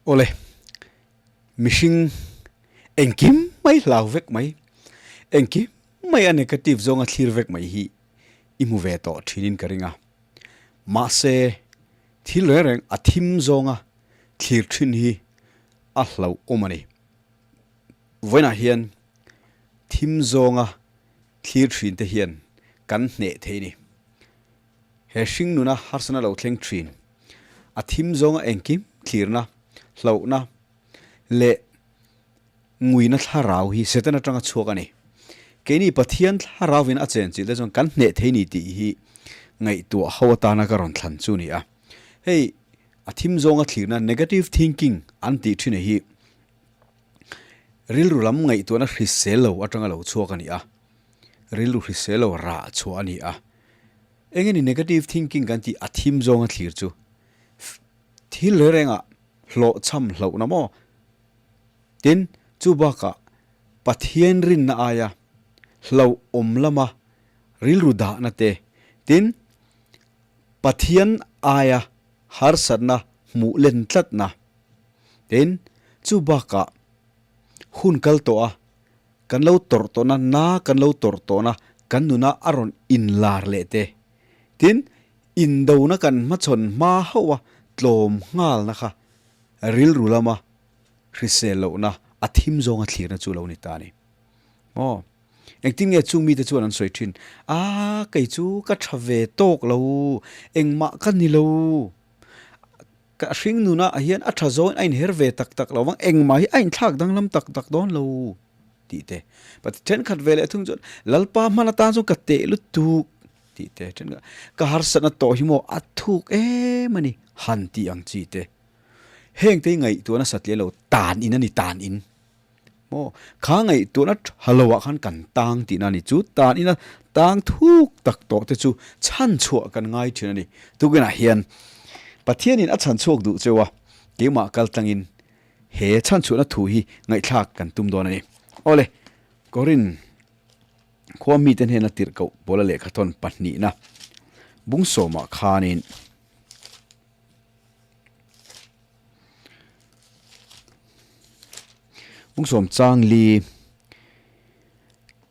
Awle, mihring engkim mai hlau vek mai, engkim mai a negative zawnga thlir vek mai hi i hmu ve tawh thinin ka ring a. Mahse, thil reng reng a thim zawnga thlir thin hi a hlauhawm a ni. Vawiinah hian thim zawnga thlir thin te hian kan hneh thei a ni. He hring nuna harsana lo thleng thin, a thim zawnga engkim thlirna, hlauhna leh nguina thlarau hi Satan atanga chhuak a ni. Keini Pathian thlarauvin a chenchilh te chuan kan hneh thei ni tih hi ngaihtuah ho atana ka rawn thlan chu ni a. Hei a thim zawnga thlirna, negative thinking, an tih thin hi rilru lam ngaihtuahna hrisel lo atanga lo chhuak a ni a, rilru hrisel lo rah chhuah a ni a. Eng nge ni negative thinking kan tih a thim zawnga thlir chu thil reng rengah hlawhchham hlauhna maw? Tin, chu bakah Pathian rinna aia hlauhawm lama rilru dahna te, tin, Pathian aia harsatna hmuh len tlatna, tin, chu bakah hun kal tawh a kan lo tawrh tawhna, na kan lo tawrh tawhna kan nuna a rawn inlar leh te, tin, indona kan hmachhawn hma hauh a tlawm nghalna kha rilru lama hrisel lohna a thim zawnga thlirna chu lo ni ta a ni. Maw? Engtin nge chung mite chuan an sawi thin? A, kei chu ka tha ve tawk lo, engmah ka ni lo. Ka hring nuna ah hian a tha zawngin a inher ve tak tak lo vang, engmah hi a inthlak danglam tak tak dawn lo tih te. But thenkhat ve leh thung chuan Lalpa hman atan chuan ka teh lutuk tih te. Thenkhat ka harsatna tawh hi maw a thuk em a ni han tih ang chi te. Heng te hi ngaihtuahna satliah lo tan in a ni tan in. Maw kha ngaihtuahna tha lo ah khan kan tang tihna a ni. Chu tan ina tang thuk tak tawh te chu chhan chhuah kan ngai thin a ni. Tukinah hian Pathianin a chhan chhuak duh cheu a, keimah kal tlangin he chhan chhuahna thu hi ngaihthlak kan tum dawn a ni. Awle, Korin khua mite hnena tirhkoh Paula lehkhathawn pahnihna bung sawmah khanin, Bungsawm chang li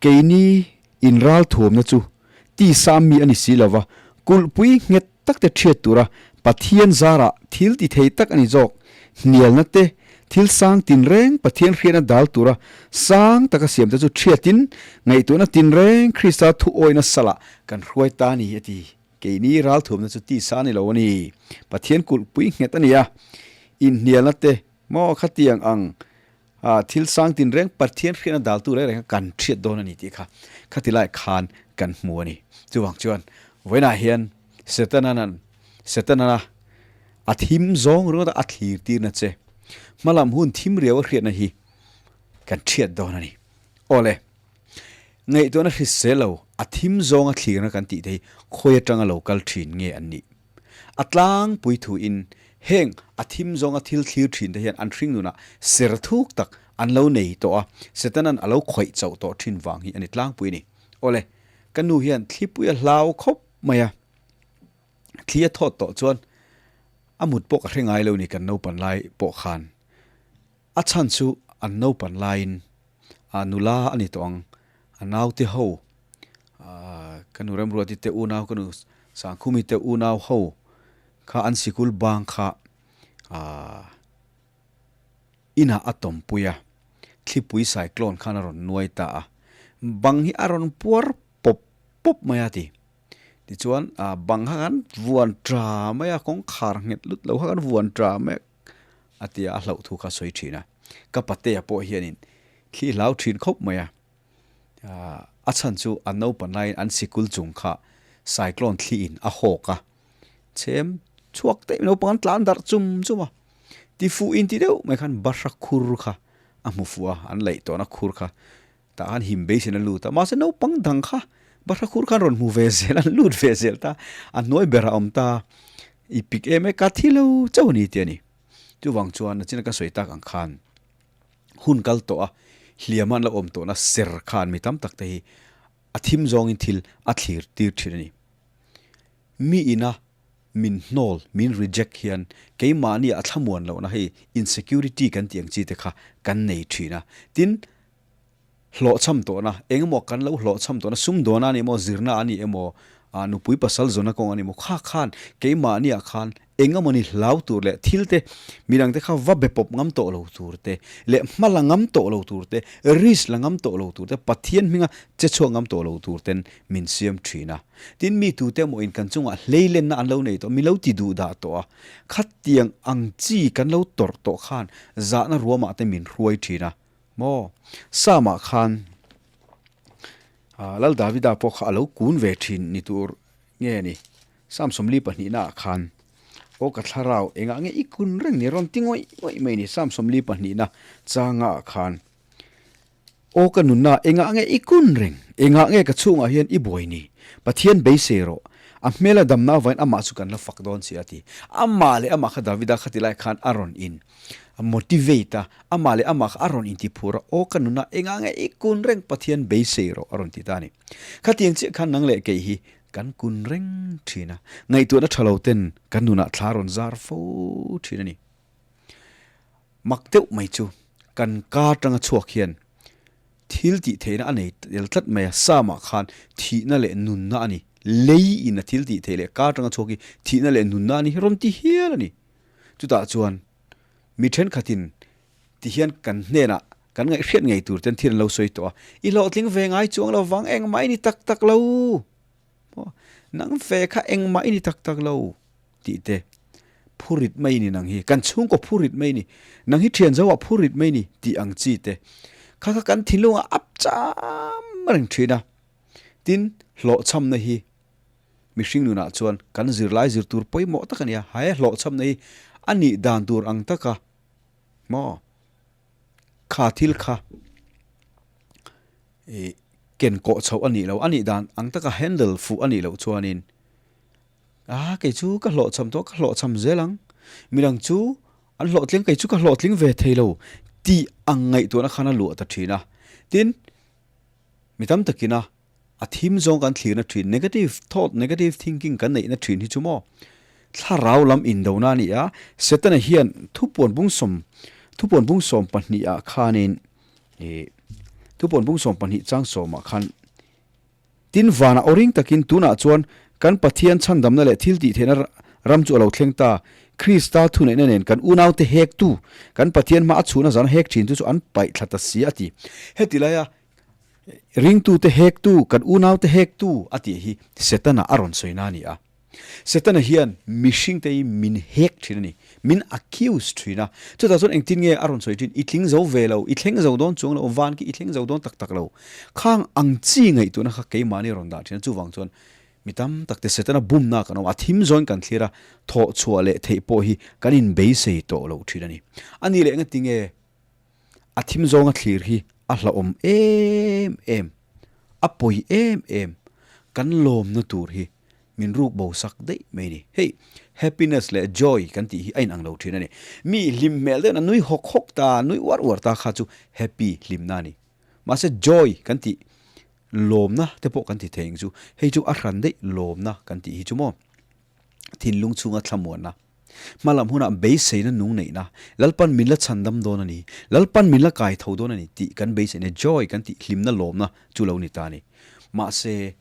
keini inral thuamna chu tisa mi a ni si lova, kulhpui nghet tak te thiat tura Pathian zarah thil ti thei tak a ni zawk. Hnialna te, thil sang tinreng Pathian hriatna dal tura sang taka siam te chu thiatin ngaihtuahna tinreng Krista thuawihna salah kan hruai ta a ni a ti. Keini ralthuamna chu tisa a ni lo a ni. Pathian kulhpui nghet a ni a, inhnialna te maw khatiang ang thil sang tinreng Pathian hriatna daltu reng reng kha kan hriat dawn a ni tih kha khati lai khan kan hmu a ni. Chuvang chuan vawiinah hian Setana'n Setanana a thim zawng ringawt a a thlir tirna che hmalam hun thim riau a hriatna hi kan hriat dawn a ni. Awle. Ngaihtuahna hrisel lo, a thim zawnga thlirna kan tih te hi khawi atanga lo kal thin nge an nih? A tlangpui thuin heng a thim zawnga thil thlir thin te hian an hring nunah ser thuk tak an lo nei tawh a, Setana'n a lo khawih chauh tawh thin vang hi a ni tlangpui a ni. Awle, ka nu hian thlipui a hlau khawp mai a, thli a thawt tawh chuan a mut pawh ka hre ngai lo ni kan naupan lai pawh khan. A chhan chu an naupan laiin a nula a ni tawh ang, a naute ho, ka nu Remruati te unau, ka nu Sangkhumi te unau ho kha an sikul bang kha inah a tawmpui a, thlipui cyclone khan a rawn nuai ta a, bang hi a rawn puar pawp pawp mai a ti. Tichuan bang kha kan vuan ta mai a, kawngkhar nghet lut lo kha kan vuan ta mai a. A tia a hlauh thu kha sawi thin a. Ka patea pawh hianin thli hlau thin khawp mai a. A chhan chu an naupan laiin an sikul chung kha cyclone thliin a hawk a. Chhem chhuak daih naupang an tlan darh chum chum a. Tifuh inti deuh mai khan bahra khur kha a hmu fuh a, an laih tawhna khur kha tah khan him beisin a lut a. Mahse naupang dang kha bahra khur khan rawn hmu ve zel, an lut ve zel ta. A hnuai berah a awm ta. I pik em e, ka thi lo chauh a ni tih a ni. Chuvang chuan nachina ka sawi tak ang khan hun kal tawh a, hliama an lo awm tawhna ser khan mi tam tak te hi a thim zawngin thil a thlir tir thin a ni. Mi ina min hnawl, min reject hian keimahni a thlamuan lohna hei insecurity kan tih ang chi te kha kan nei thin a. Tin, hlawhchham tawhna, eng emaw kan lo hlawhchham tawhna, sumdawn a ni emaw, zirna a ni emaw, nupui pasal zawnna kawng a ni emaw, kha khan keimahniah khan eng emawni hlau tur leh thil te, midangte kha va be pawp ngam tawh lo tur te leh hma la ngam tawh lo tur te, risk la ngam tawh lo tur te, Pathian hminga che chhuak ngam tawh lo tur ten min siam thin a. Tin, mi tute emawin kan chungah hleilenna an lo nei tawh, min lo ti duh dah tawh a, khatiang ang chi kan lo tawrh tawh khan zahna ruamah te min hruai thin a. Maw? Psalm-ah khan Lal Davida pawh kha a lo kun ve thin ni tur nge ni? Psalm 72 naah khan, Aw ka thlarau, engah nge i kun reng ni? Rawn ti ngawih ngawih mai ni. Psalm 42 na changah khan, Aw ka nunna, engah nge i kun reng? Engah nge ka chhungah hian i buai ni? Pathian beisei rawh. A hmela damna avain amah chu kan la fak dawn si a ti. Amah leh amah kha Davida kha ti lai khan a rawn in motivate a, amah leh amah kha a rawn intiphur a, Aw ka nunna, engah nge i kun reng? Pathian beisei rawh a rawn ti ta a ni. Khatiang chiah khan nang leh kei hi kan kun reng thin a, ngaihtuahna tha lo ten kan nunah thla rawn zar fo thin a ni. Mak deuh mai chu kan ka atanga chhuak hian thil tih theihna a nei tel tlat mai a, Psalm-ah khan thihna leh nunna a ni, lei in a thil tih theih leh ka atanga chhuak hi thihna leh nunna a ni hi rawn ti hial a ni. Chutah chuan mi thenkhatin ti hian kan hnenah kan ngaihhriat ngei tur ten thil an lo sawi tawh a, i hlawhtling ve ngai chuang lo vang engmah i ni tak tak lo, nang ve kha engmah i ni tak tak lo. Tih te, Phurit mai ni nang hi, kan chhungkaw phurit mai ni, nang hi thian zoah phurit mai ni tih ang chi te kha kha kan thinlungah a cham reng thin a. Tin, hlawhchhamna hi mihring nunah chuan kan zirlai zir tur pawimawh tak a ni a, he hlawhchhamna hi a nih dan tur ang taka maw kha thil kha ih ken kawh chhoh a nih loh, a nih dan ang taka handle fuh a nih loh chuanin A, kei chu ka hlawhchham tawh, ka hlawhchham zel ang. Midang chu an hlawhtling, kei chu ka hlawhtling ve thei lo tih ang ngaihtuahna khan a luah ta thin a. Tin, mi tam takina a thim zawng kan thlirna thin, negative thought, negative thinking kan neihna thin hi chu maw thlarau lam indona a ni a. Setana hian thupuan bungsawm, thupuan bungsawm pahnihah khanin, ih, thupuan bungsawm pahnih chang sawmah khan, Tin, vanah aw ring takin tunah chuan kan Pathian chhandamna leh thil tih theihna ram chu a lo thleng ta. Krista thuneihna nen kan unaute hektu, kan Pathian hma a chhuhna zan hek thintu chu an paih thla ta si a ti. Heti laia ringtute hektu, kan unaute hektu a tih hi Setana a rawn sawina a ni a. Setana hian mihringte hi min hek thin a ni, min accuse thin a. Chutah chuan engtin nge a rawn sawi thin, i tling zo ve lo, i thleng zo dawn chuang lo, van khi i thleng zo dawn tak tak lo. Khang ang chi ngaihtuahna kha keimahni a rawn dah thin a, chuvang chuan mi tam tak te Setana bumna kan awm a, a thim zawn kan thlir a, thawh chhuah leh theih pawh hi kan inbeisei tawh lo thin a ni. A nih leh engati nge A thim zawnga thlir hi a hlauhawm em em, a pawi em em, kan lawmna tur hi min ruk bo sak daih mai a ni. Hei, happiness leh joy kan tih hi a inang lo thin a ni. Mi hlim hmel deuhin a nui hawk hawk ta, nui uar uar ta kha chu happy hlimna a ni. Mahse joy kan tih lawmna te pawh kan ti thei ang chu, hei chu a hran daih lawmna kan tih hi chu maw thinlung chhunga thlamuanna. Hmalam hunah beiseina nung neihna, Lalpan min la chhandam dawn a ni, Lalpan min la kai tho dawn a ni tih kan beiseina, joy kan tih hlimna lawmna chu lo ni ta a ni. Mahse,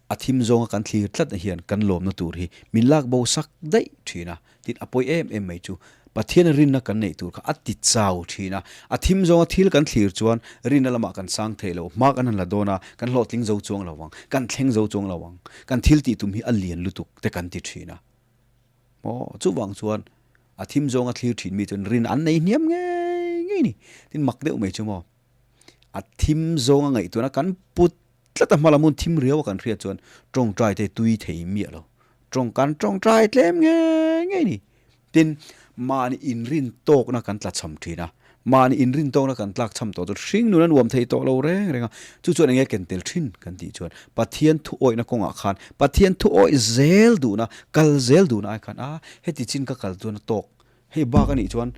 a thim zawnga kan thlir tlatna hian kan lawmna tur hi min lak bo sak daih thin a, tin a pawi em em mai chu Pathiana rinna kan neih tur kha a ti chau thin a, a thim zawnga thil kan thlir chuan rinna lamah kan sang thei lo, hma kan han la dawn a, kan hlawhtling zo chuang lo ang, kan thleng zo chuang lo ang, kan thil tih tum hi a lian lutuk te kan ti thin a. Maw? Chuvang chuan a thim zawnga thlir thin mi chuan rin an nei hniam ngei ngei ni. Tin mak deuh mai chu maw? A thim zawnga ngaihtuahna kan put tlat a hmalam hun thim riau a kan hriat chuan tawngtai te tui thei miah lo. Tawng kan tawngtai tlem ngei ngei ni. Tin, mahni inrin tawkna kan tlachham thin a. Mahni inrin tawkna kan tlak chham tawh chu hring nun a nuam thei tawh lo reng reng a, chu chuan enge ken tel thin kan tih chuan Pathian thu awihna kawngah khan Pathian thu awih zel duhna, kal zel duhna ai khan a heti chin ka kal chuan a tawk, hei bak a nih chuan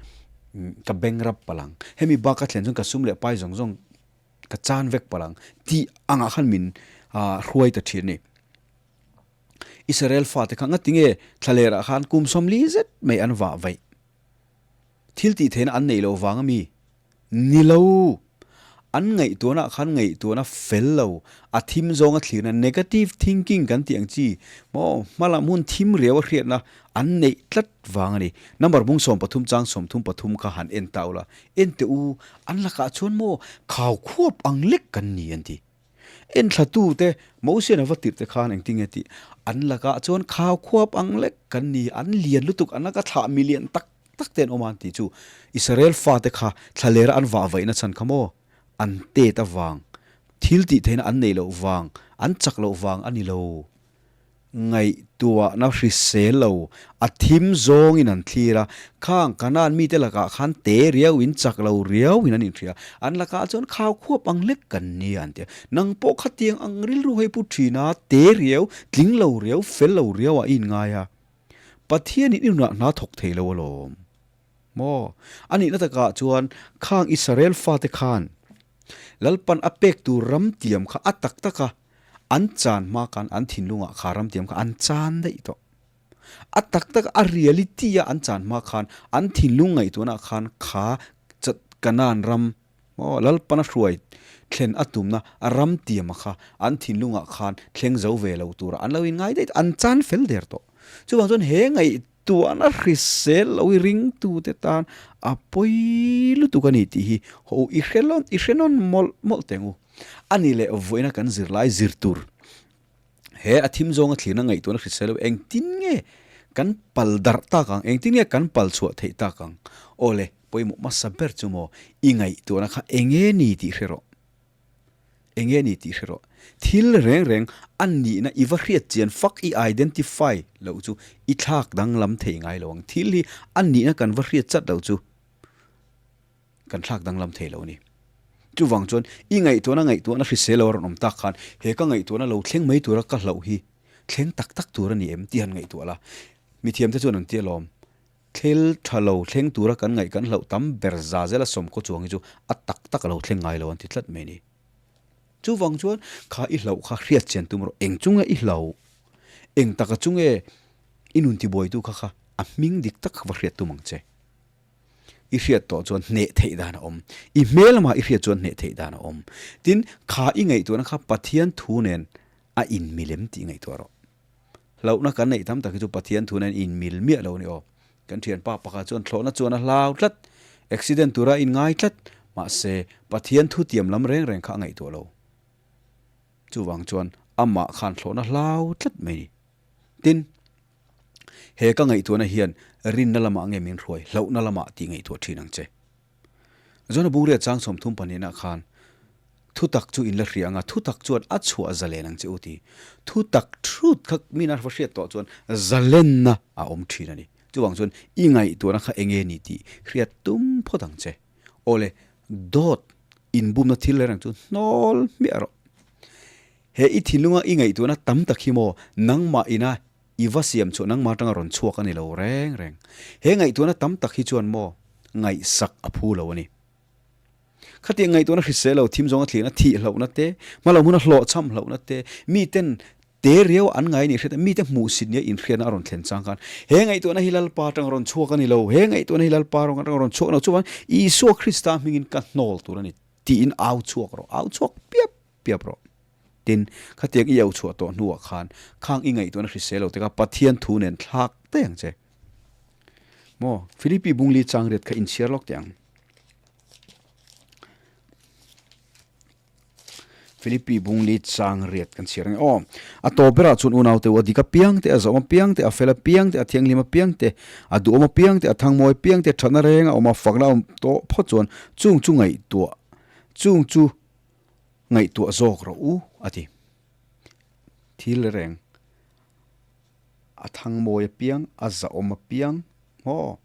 ka beng rap palh ang, hemi bak ka thlen chuan ka sum leh pai zawng zawng ka chan vek palh ang tih angah khan min hruai ta thin a ni. Israel fate kha ngatinge thlalerah khan kum 40 zet mai an vah vaih. Thil tih theihna an neih loh vang a mi? Ni lo. An ngaihtuahna ah khan ngaihtuahna fel lo, a thim zawnga thlirna, negative thinking kan tih ang chi maw, hmalam hun thim riau a hriatna an neih tlat vang a ni. Number bung 13 chang 33 kha han en ta ula, en teh u, an lakah chuan maw khau khuap ang lek kan ni an ti. Enthlatute Mosian a va tirh te khan engtin nge tih an lakah chuan khau khuap ang lek kan ni, an lian lutuk, an laka thlah mi lian tak tak te an awm a an tih chu Israel fate kha thlalera an vah vaihna chhan kha maw an tet avang, thil tih theihna an neih loh vang, an chak loh vang a ni lo. Ngaihtuahna hrisel lo, a thim zawngin an thlir a, khang Kanaan mite lakah khan te riauin chak lo riauin an inhria, an lakah chuan khau khuap ang hlek kan ni a an ti a. Nang pawh khatiang ang rilru hei pu thin a, te riau, tling lo riau, fel lo riau ah i inngai a. Pathianin i nunah hna thawk thei lo alawm. Maw? A nihna takah chuan khang Israel fate khan Lalpan a pek tur ram tiam kha a tak tak a, An chan hma khan an thinlungah kha ramtiam kha an chan daih tawh. A tak tak a reality a an chan hma khan an thinlung ngaihtuahna khan kha Kanaan ram maw Lalpana hruai thlen a tumna ramtiama kha an thinlungah khan thleng zo ve lo tura an lo inngai daih tawh, an chan fel der tawh. Chuvang chuan he ngaihtuahna hrisel lo i ringtute tan a pawi lutuk a ni tih hi haw u i hre lawn i hre nawn mawlh mawlh teh ang u. A ni leh vawiina kan zirlai zir tur he a thim zawnga thlirna ngaihtuahna hrisel lo engtin nge kan pal darh tak ang, engtin nge kan pal chhuah theih tak ang? Aw le, pawimawh hmasa ber chu maw i ngaihtuahna kha enge ni tih hre rawh. Enge ni tih hre rawh. Thil reng reng a nihna i va hriat chian fak i identify loh chu i thlak danglam thei ngai lo ang. Thil hi a nihna kan va hriat chat loh chu kan thlak danglam thei lo a ni. Chuvang chuan i ngaihtuahna ngaihtuahna hrisel lo a rawn awm tak khan he ka ngaihtuahna lo thleng mai tura ka hlauh hi thleng tak tak tur a ni em tih han ngaihtuah la. Mithiamte chuan an ti alawm, thil tha lo thleng tura kan ngaih kan hlauh tam ber za zela sawmkhaw chuang hi chu a tak tak a lo thleng ngai lo an ti tlat mai a ni. Chuvang chuan kha i hlauh kha hriat chian tum rawh, eng chunge i hlauh, eng taka chunge i nun tibuaitu kha kha a hming dik tak kha va hriat tum ang che. I hriat tawh chuan hneh theih dan a awm. I hmel lamah i hriat chuan hneh theih dan a awm. Tin, kha i ngaihtuahna kha Pathian thu nen a inmil em tih ngaihtuah rawh. Hlauhna kan neih tam tak hi chu Pathian thu nen inmil miah lo a ni aw. Kan thianpa pakhat chuan thlawhna chuan a hlau tlat, accident tura a inngai tlat, mahse Pathian thu tiam lam reng reng kha a ngaihtuah lo. Chuvang chuan amah khan thlawhna hlau tlat mai a ni. Tin, He ka ngaihtuahna hian rinna lamah nge min hruai, hlauhna lamah tih ngaihtuah thin ang che. Zona Bungriat chang 30 pahnihna khan thutak chu in la hria anga thutak chuan a chhuah zalen ang che u ti. Thutak truth kha min a va hriat tawh chuan zalenna a awm thin a ni. Chuvang chuan i ngaihtuahna kha enge ni tih hriat tum phawt ang che. Awle, dawt inbumna thil reng chu hnawl hmiah rawh. He i thinlunga i ngaihtuahna tam tak hi maw nangmah ina i va siam chhuah nangmah atanga rawn chhuak a ni lo reng reng. He ngaihtuahna tam tak hi chuan maw ngaihsak a phu lo a ni. Khatiang ngaihtuahna hrisel lo thim zawnga thlirna thih hlauhna te, hma lo hmuna hlawhchham hlauhna te, miten te riau an ngai nih hriat a, mite hmuhsit nia inhriatna a rawn thlen chang khan he ngaihtuahna hi Lalpa atanga rawn chhuak a ni lo, he ngaihtuahna hi Lalpa atanga rawn chhuak a ni lo, chuvangin Isua Krista hmingin ka hnawl tur a ni tiin au chhuak rawh, au chhuak piap. Piap rawh. Tin, khatiang i au chhuah tawh hnuah khan khang i ngaihtuahna hrisel lo te kha Pathian thu nen thlak daih ang che. Maw, Philippi bungli chang riat kha inchhiar lawk teh ang. Philippi bungli chang riat kan chhiar ang e. Aw, a tawp berah chuan unau te u a dik apiang te, a zawm apiang te, a fel apiang te, a thianghlim apiang te, a duhawm apiang te, a thangmawi apiang te, thatna reng a awm a, fakna a awm tawh phawt chuan chung chu ngaihtuah, chung chu Ngaihtuah zawk rawh u, a ti. Thil reng a thang mawi apiang, a zahawm apiang maw?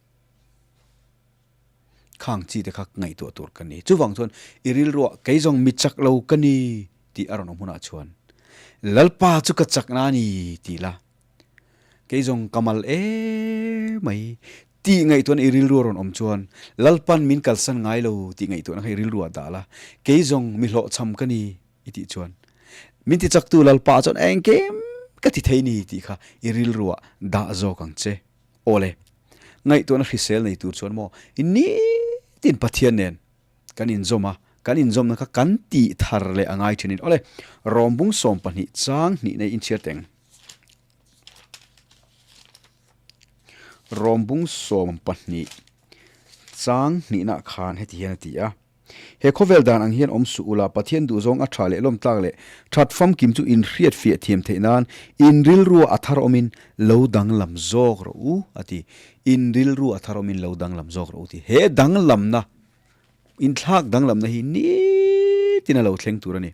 Khang chi te kha ngaihtuah tur ka ni. Chuvang chuan i rilruah kei zawng mi chak lo ka ni tih a rawn awm hunah chuan Lalpa chu ka chakna a ni tih la, kei zawng ka mal emai Tih ngaihtuahna i rilru a rawn awm chuan, Lalpan min kalsan ngai lo tih ngaihtuahna kha i rilru ah dah la, kei zawng mi hlawhchham ka ni i tih chuan, min ti chaktu Lalpa chuan engkim ka ti thei ni tih kha i rilruah dah zawk ang che. Awle, ngaihtuahna hrisel nei tur chuan maw nitin Pathian nen kan inzawm a, kan inzawmna kha kan tih thar leh a ngai thinin. Awle, Rawmbung 12 chang hnih nei inchhiar teng. Rawmbung 12 chang hnihna khan heti hian a ti a. He khawvel dan ang hian awm suh ula, Pathian duhzawng a tha leh lawmtlak leh that famkim chu inhriat fiah thiam theih nan in rilrua a thar awmin lo danglam zawk rawh u, a ti. In rilrua a thar awmin lo danglam zawk rawh u ti. He danglamna, inthlak danglamna hi nitin a lo thleng tur a ni.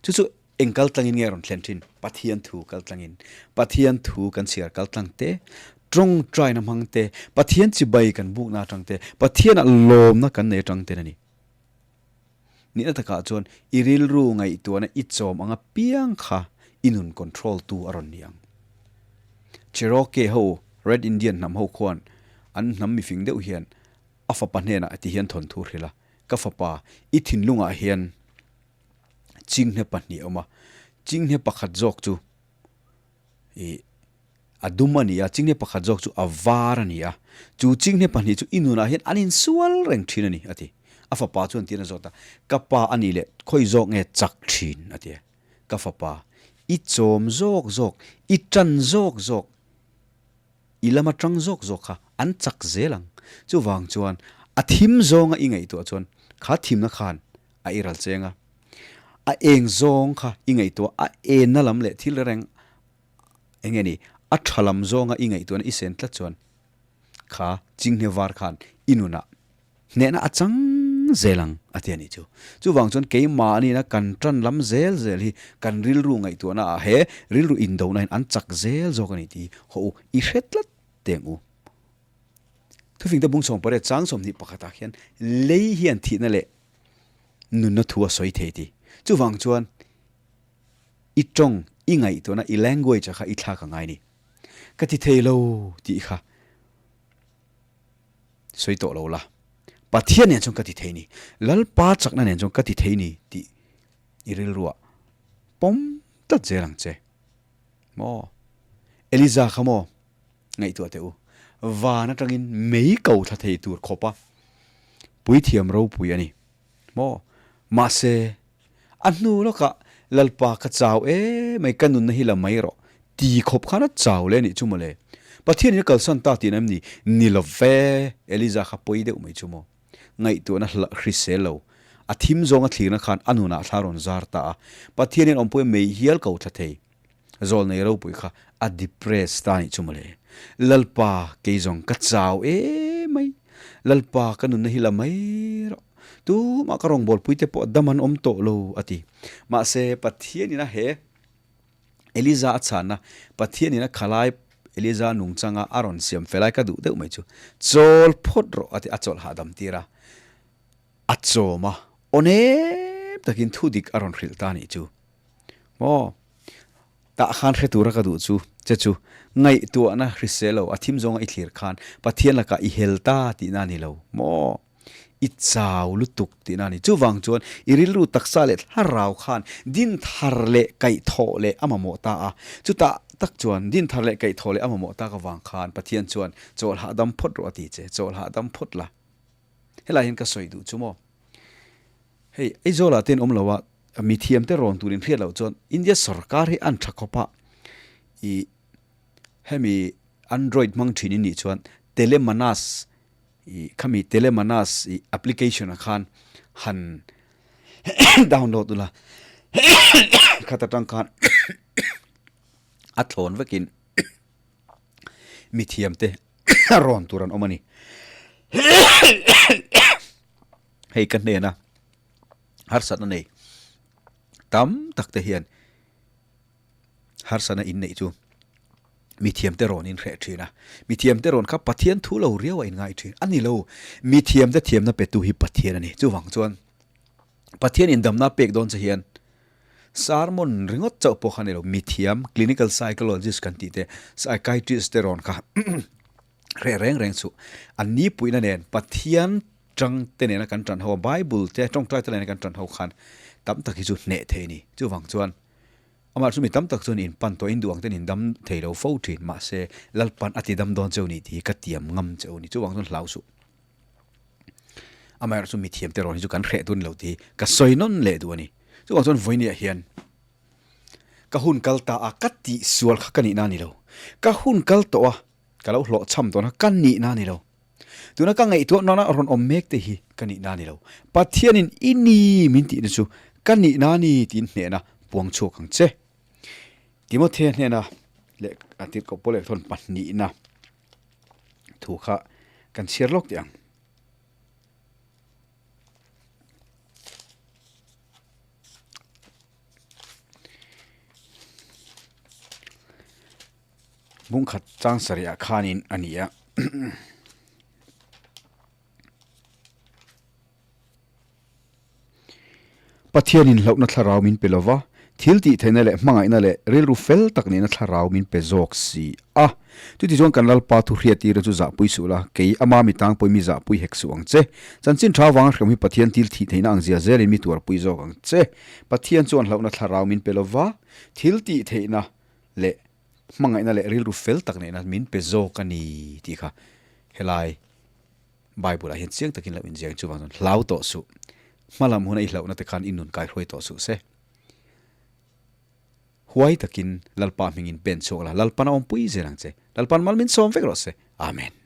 Chu chu Eng kal tlangin nge rawn thlen thin? Pathian thu kal tlangin. Pathian thu kan chhiar kal tlang te, tawngtaina hmang te, Pathian chibai kan bukna atang te, Pathianah lawmna kan nei atang ten a ni. Nihna takah chuan i rilru ngaihtuahna i chawm anga piang kha i nun control tu a rawn ni ang. Cherokee ho, Red Indian hnam ho khuan an hnam mifing deuh hian a fapa hnenah ti hian thawnthu hrilh a, Ka fapa, i thinlungah hian Chinghne pahnih a awm a, chinghne pakhat zawk chu ih a dum a ni a, chinghne pakhat zawk chu a var a ni a, chu chinghne pahnih chu i nunah hian an insual reng thin a ni a ti. A fapa chuan tiin a zawt a, ka pa a nih leh khawi zawk nge chak thin a ti a, ka fapa i chawm zawk zawk, i tan zawk zawk, i lama tang zawk zawk kha an chak zel ang. Chuvang chuan a thim zawnga i ngaihtuah chuan kha thimna khan a i ral cheng a, a eng zawng kha i ngaihtuah, a enna lam leh thil reng eng nge ni, a tha lam zawnga i ngaihtuahna i sen tlat chuan kha chinghne var khan i nunah hnehna a chang zel ang a ti a nih chu. Chuvang chuan keimahniina kan tan lam zel zel hi kan rilru ngaihtuahna ah he rilru indona hian an chak zel zawk a ni tih hi hawh u i hre tlat teng u. Thufingte bung 18 chang 21 ah khian lei hian thihna leh nunna thu a sawi thei ti. Chuvang chuan i tawng, i ngaihtuahna, i language a kha i thlak a ngai ni. Ka ti thei lo tih kha sawi tawh lo la. Pathian nen chuan ka ti thei ni. Lalpa chakna nen chuan ka ti thei ni tih i rilruah pawm tlat zel ang che. Maw? Eliza kha maw? Ngaihtuah teh u, van atangin mei ko thla thei tur khawpa puithiam ropui a ni maw? Mahse, a hnu lawkah Lalpa ka chau e mai, ka nunna hi la mai rawh ti khawp khan a chau leh a nih chu mawle. Pathianin a kalsan ta tihna em ni? Ni lo ve, Eliza kha pawi deuh mai chu maw? Ngaihtuahna hla hrisel lo, a thim zawnga thlirna khan a nunah thla rawn zar ta a, Pathianin awmpui mei hial ko thla thei. Zawlnei ropui kha a depress ta nih chu mawle. Lalpa kei zawng ka chau emai. Lalpa ka nunna hi la mai rawh. Tumah ka rawngbawlpui te pawh dam an awm tawh lo a ti. Mahse Pathianin a he Eliza a chhanna Pathianin a khalai Eliza nungchanga a rawn siam fel ai ka duh deuh mai chu chawl phawt rawh a ti a chawlh hahdam tir a. A chawm a, aw nem takin thudik a rawn hrilh ta nih chu. Maw? Tah khan hre tura ka duh chu che chu ngaihtuahna hrisel lo, a thim zawnga i thlir khan Pathian lakah i hel ta tihna a ni lo maw? I chau lutuk tihna a ni. Chuvang chuan i rilru taksa leh thlarau khan dinthar leh kaihthawh leh a mamawh ta a. Chutah tak chuan dinthar leh kaihthawh leh a mamawh tak avang khan Pathian chuan chawlh hahdam phawt rawh a ti che, chawlh hahdam phawt la. Helai hian ka sawi duh chu maw? Hei Aizawlah te an awm lo a, mithiam te rawn tur inhriat loh chuan India sorkar hi an tha khawp a, i hemi Android hmang thin in nih chuan Telemanas i khami Telemanas i application ah khan han download ula khat atang khan a thlawn vekin mithiam te rawn tur an awm a ni. Hei ka hnena harsatna nei tam tak te hian harsatna in neih chu mithiam te rawn in hreh thin a, mithiam te rawn kha Pathian thu lo riau a in ngai thin a ni lo, mithiam te thiamna pe tu hi Pathian a ni. Chuvang chuan Pathian in damna pek dawn che hian sermon ringawt chauh pawh kha ni lo, mithiam clinical psychologist kan tih te psychiatrist te rawn kha Reh reng reng chu an ni puihna nen Pathian tang te nena kan tan ho a, Bible te tawngtai te nena kan tan ho khan tam tak hi chu hneh thei a ni. Chuvang chuan Amah chu mi tam tak chuan in pan tawh in duh ang ten in dam thei lo fo thin. Mahse, Lalpan a ti dam dawn cheu ni tih hi ka tiam ngam cheu ni. Chuvang chuan hlau suh. Amaherawhchu mi thiam te rawn hi chu kan hreh dun lo tih hi ka sawi nawn leh duh a ni. Chuvang chuan vawinia hian ka hun kal ta a, ka tih sual kha ka nihna a ni lo. Ka hun kal tawh a, ka lo hlawhchham tawhna ka nihna a ni lo. Tuna ka ngaihtuah nana rawn awm mek te hi ka nihna a ni lo. Pathianin i ni min tihna chu ka nihna a ni tiin hnehna puang chhuak ang che. Timothea hnena leh a tirhkoh pawl leh thawn pahnihna thu kha kan chhiar lawk teh ang. Bungkhat chang sarih ah khanin a ni a. Pathianin hlauhna thlarau min pe lova, thil tih theihna leh hmangaihna leh rilru fel tak nihna thlarau min pe zawk si a. Chutichuan kan Lalpa thu hriattirna chu zahpui suh la, kei ama mi tangpui mi zahpui hek suh ang che. Chanchin tha vanga hrem hi Pathian thil thih theihna ang zia zelin mi tuarpui zawk ang che. Pathian chuan hlauhna thlarau min pe lova, thil tih theihna leh hmangaihna leh rilru fel tak nehna min pe zawk a ni tih kha helai Bible ah hian chiang takin lo inziak chuvang chuan hlau tawh suh. Hmalam huna i hlauhna te khan i nun kaihruai tawh suh se. Huai takin Lalpa hmingin pen chhuak la, Lalpan a awmpui zel ang che. Lalpan mal min sawm vek rawh se. Amen.